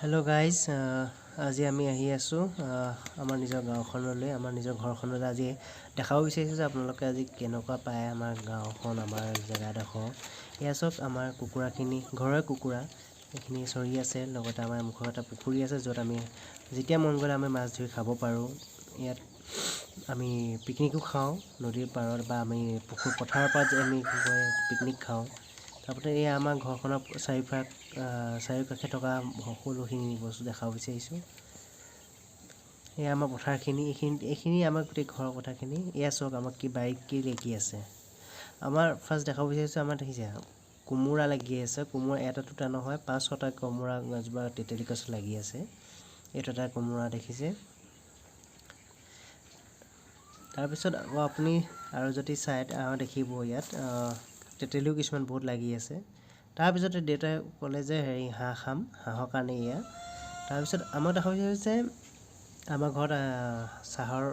Hello' guys, আজি আমি আহি আছোঁ আমাৰ নিজৰ গাঁওখনলৈ, আমাৰ নিজৰ ঘৰখনলৈ। আজি দেখাব বিচাৰিছোঁ যে আপোনালোকে আজি কেনেকুৱা পায় আমাৰ গাঁওখন, আমাৰ জেগাডোখৰ। এয়া চাওক, আমাৰ কুকুৰাখিনি, ঘৰৰ কুকুৰা এইখিনি চৰি আছে। লগতে আমাৰ মুখত এটা পুখুৰী আছে, য'ত আমি যেতিয়া মন গ'লে আমি মাছ ধৰি খাব পাৰোঁ। ইয়াত আমি পিকনিকো খাওঁ নদীৰ পাৰত, বা আমি পুখুৰী পথাৰৰ পাৰত আমি কি কয় পিকনিক খাওঁ। তাৰপৰা এই আমাৰ ঘৰখনৰ চাৰিওফাক চাৰিওকাষে থকা সকলোখিনি বস্তু দেখাব বিচাৰিছোঁ। এয়া আমাৰ পথাৰখিনি, এইখিনি আমাৰ গোটেই ঘৰৰ কথাখিনি। এয়া চাওক, আমাক কি বাৰীত কি লাগি আছে। আমাৰ ফাৰ্ষ্ট দেখাব বিচাৰিছোঁ, আমাৰ দেখিছে কোমোৰা লাগি আছে। কোমোৰা এটা দুটা নহয়, 5-6টা কোমোৰা গছজোপা তেতেলী গছ লাগি আছে। এইটো এটা কোমোৰা দেখিছে। তাৰপিছত আকৌ আপুনি আৰু যদি চাই দেখিব ইয়াত তেতেলীও কিছুমান বহুত লাগি আছে। তাৰপিছতে দেউতাই ক'লে যে হেৰি হাঁহ খাম, হাঁহৰ কাৰণে এয়া। তাৰপিছত আমাক দেখাব বিচাৰিছে আমাৰ ঘৰত চাহৰ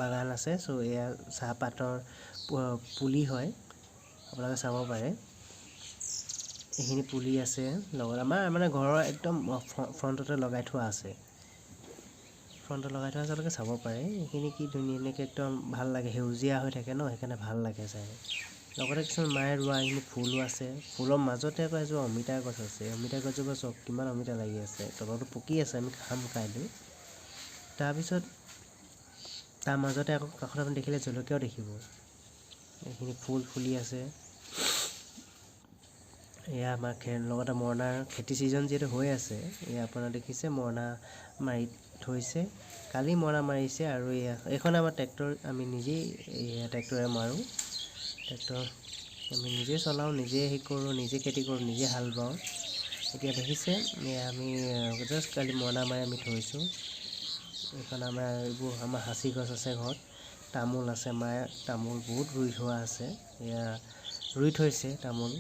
বাগান আছে। চ' এয়া চাহপাতৰ পুলি হয়, আপোনালোকে চাব পাৰে। এইখিনি পুলি আছে, লগত আমাৰ মানে ঘৰৰ একদম ফ্ৰণ্টতে লগাই থোৱা আছে। ফ্ৰণ্টত লগাই থোৱা আছে, আপোনালোকে চাব পাৰে। এইখিনি কি ধুনীয়াকৈ একদম ভাল লাগে, সেউজীয়া হৈ থাকে ন, সেইকাৰণে ভাল লাগে চাই। লগতে কিছুমান মায়ে ৰোৱা এইখিনি ফুলো আছে। ফুলৰ মাজতে আকৌ এজোপা অমিতা গছ আছে। অমিতা গছজোপা চাওক কিমান অমিতা লাগি আছে, তলতো পকি আছে, আমি খাম কাইলৈ। তাৰপিছত তাৰ মাজতে আকৌ কাষত আপুনি দেখিলে জলকীয়াও দেখিব। এইখিনি ফুল ফুলি আছে। এয়া আমাৰ লগতে মৰণাৰ খেতি ছিজন যিহেতু হৈ আছে, এয়া আপোনাৰ দেখিছে মৰণা মাৰি থৈছে, কালি মৰণা মাৰিছে। আৰু এয়া এইখন আমাৰ ট্ৰেক্টৰ, আমি নিজেই এয়া ট্ৰেক্টৰে মাৰোঁ। ট্ৰেক্টৰ আমি নিজেই চলাওঁ, নিজে হেৰি কৰোঁ, নিজে খেতি কৰোঁ, নিজে হাল বাওঁ। এতিয়া দেখিছে এয়া আমি জাষ্ট কালি মৰণা মাৰি আমি থৈছোঁ। এইখন আমাৰ এইবোৰ আমাৰ সাঁচি গছ আছে ঘৰত, তামোল আছে, মায়ে তামোল বহুত ৰুই থোৱা আছে, এয়া ৰুই থৈছে তামোল।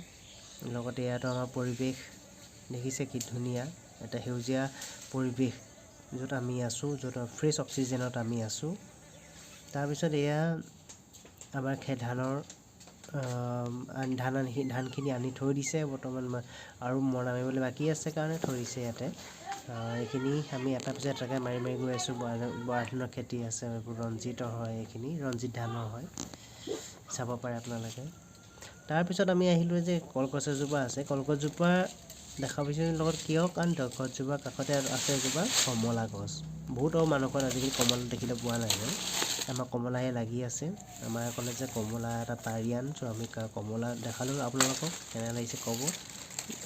লগতে ইয়াতো আমাৰ পৰিৱেশ দেখিছে কি ধুনীয়া এটা সেউজীয়া পৰিৱেশ য'ত আমি আছোঁ, য'ত ফ্ৰেছ অক্সিজেনত আমি আছোঁ। তাৰপিছত এয়া আমাৰ ধানৰ ধান আনি ধানখিনি আনি থৈ দিছে বৰ্তমান, আৰু মৰণা মাৰিবলৈ বাকী আছে কাৰণে থৈ দিছে ইয়াতে। এইখিনি আমি এটা পিছত এটাকৈ মাৰি মাৰি গৈ আছোঁ। বৰা ধানৰ খেতি আছে, এইবোৰ ৰঞ্জিতৰ হয়, এইখিনি ৰঞ্জিত ধানৰ হয়, চাব পাৰে আপোনালোকে। তাৰপিছত আমি আহিলোঁ যে কলগছ এজোপা আছে, কলগছজোপা দেখা পাইছোঁ লগত কিয়, কাৰণ গছজোপাৰ কাষতে আছে এজোপা কমলা গছ। বহুতো মানুহৰ ঘৰত আজিকালি কমলা দেখিবলৈ পোৱা নাযায়, আমাৰ কমলাহে লাগি আছে। আমাৰ ক'লে যে কমলা এটা পাৰি আন, চ' আমি কমলা দেখালোঁ আপোনালোকক, কেনে লাগিছে ক'ব।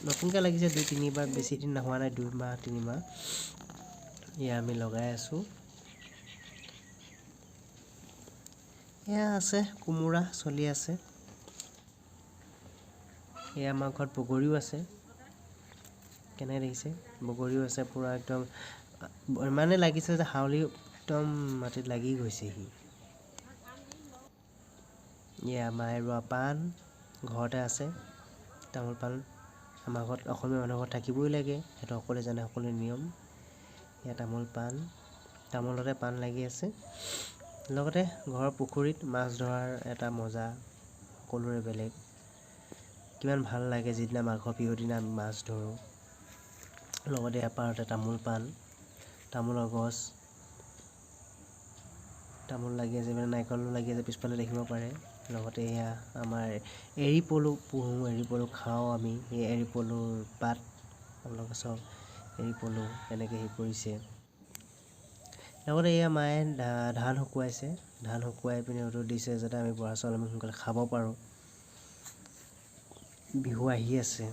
নতুনকৈ লাগিছে 2-3 বাৰ, বেছি দিন হোৱা নাই, 2 মাহ 3 মাহ। এয়া আমি লগাই আছোঁ। এয়া আছে কোমোৰা চলি আছে। এয়া আমাৰ ঘৰত বগৰীও আছে, কেনে দেখিছে বগৰীও আছে, পূৰা একদম ইমানেই লাগিছে যে হাউলি একদম মাটিত লাগি গৈছেহি। এয়া মায়ে ৰোৱা পাণ ঘৰতে আছে, তামোল পাণ আমাৰ ঘৰত অসমীয়া মানুহৰ ঘৰত থাকিবই লাগে, সেইটো সকলোৱে জানে, সকলোৰে নিয়ম। এয়া তামোল পাণ, তামোলতে পাণ লাগি আছে। লগতে ঘৰৰ পুখুৰীত মাছ ধৰাৰ এটা মজা সকলোৰে বেলেগ, কিমান ভাল লাগে যিদিনা মাঘৰ বিহুৰ দিনা আমি মাছ ধৰোঁ। লগতে ইয়াৰ পাৰতে তামোল পাণ, তামোলৰ গছ, তামোল লাগি আছে, মানে নাৰিকলো লাগি আছে পিছফালে দেখিব পাৰে। লগতে এয়া আমাৰ এৰী পলু পুহোঁ, এৰী পলু খাওঁ আমি। এই এৰী পলুৰ পাত আপোনালোকে চাওক, এৰী পলু কেনেকৈ হেৰি কৰিছে। লগতে এয়া মায়ে ধান শুকুৱাইছে, ধান শুকুৱাই পিনে ৰ'দত দিছে যাতে আমি বৰা চাউল আমি সোনকালে খাব পাৰোঁ। বিহু আহি আছে।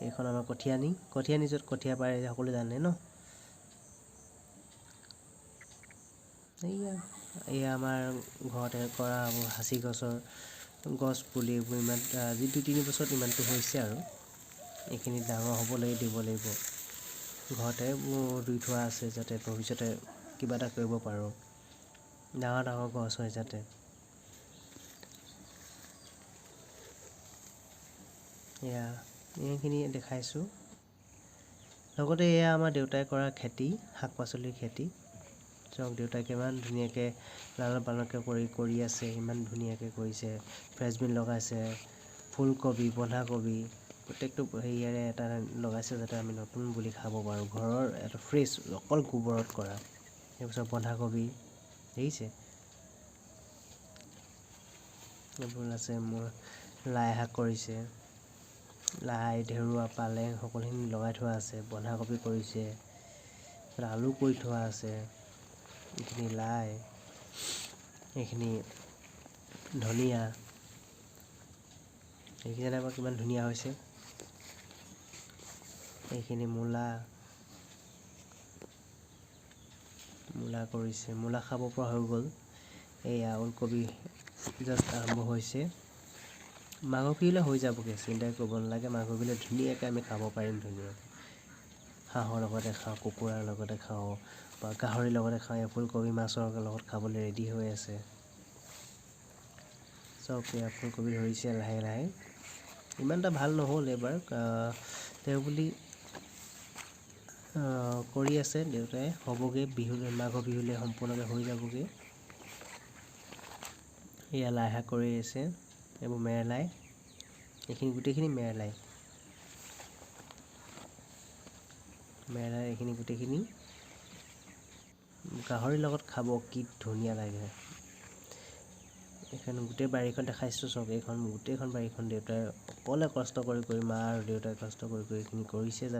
এইখন আমাৰ কঠীয়ানি, কঠীয়ানি য'ত কঠীয়া পাৰে সকলোৱে জানে ন। এইয়া এয়া আমাৰ ঘৰতে কৰা সাঁচি গছৰ গছ পুলি, এইবোৰ ইমান আজি 2-3 বছৰত ইমানটো হৈছে আৰু এইখিনি ডাঙৰ হ'বলৈ দিব লাগিব। ঘৰতে ৰুই থোৱা আছে যাতে ভৱিষ্যতে কিবা এটা কৰিব পাৰোঁ, ডাঙৰ ডাঙৰ গছ হয় যাতে। এয়া এইখিনি দেখাইছোঁ। লগতে এয়া আমাৰ দেউতাই কৰা খেতি, শাক পাচলিৰ খেতি। চাওক দেউতাই কিমান ধুনীয়াকৈ লালন পালনকৈ কৰি আছে, ইমান ধুনীয়াকৈ কৰিছে। ফ্ৰেঞ্চবিন লগাইছে, ফুলকবি, বন্ধাকবি, প্ৰত্যেকটো হেৰিয়াৰে এটা লগাইছে যাতে আমি নতুন বুলি খাব পাৰোঁ, ঘৰৰ এটা ফ্ৰেছ অকল গোবৰত কৰা। তাৰপিছত বন্ধাকবি দেখিছে, এইবোৰ আছে। মোৰ লাই শাক কৰিছে, লাই ঢেৰুৱা পালেং সকলোখিনি লগাই থোৱা আছে। বন্ধাকবি কৰিছে, আলু কৰি থোৱা আছে, এইখিনি লাই, এইখিনি ধনিয়া, এইখিনি আকৌ কিমান ধুনীয়া হৈছে। এইখিনি মূলা, মূলা কৰিছে, মূলা খাব পৰা হৈ গ'ল। এয়া ওলকবি জাষ্ট আৰম্ভ হৈছে। মাঘৰ বিহুলৈ হৈ যাবগৈ, চিন্তাই কৰিব নালাগে। মাঘৰ বিহুলৈ ধুনীয়াকৈ আমি খাব পাৰিম, ধুনীয়াকৈ হাঁহৰ লগতে খাওঁ, কুকুৰাৰ লগতে খাওঁ, বা গাহৰিৰ লগতে খাওঁ। এয়া ফুলকবি মাছৰ লগত খাবলৈ ৰেডি হৈ আছে। চব এয়া ফুলকবি ধৰিছে লাহে লাহে। ইমান এটা ভাল নহ'ল এইবাৰ, তেওঁ বুলি কৰি আছে দেউতাই, হ'বগৈ বিহু, মাঘৰ বিহুলৈ সম্পূৰ্ণকৈ হৈ যাবগৈ। এয়া লাই শাক কৰি আছে, এইবোৰ মেৰলাই, এইখিনি গোটেইখিনি মেৰলাই, মেৰলাই এইখিনি গোটেইখিনি গাহৰিৰ লগত খাব কি ধুনীয়া লাগে। এইখন গোটেই বাৰীখন দেখাইছোঁ চব, এইখন গোটেইখন বাৰীখন দেউতাই অকলে কষ্ট কৰি কৰি, মা আৰু দেউতাই কষ্ট কৰি কৰি এইখিনি কৰিছে।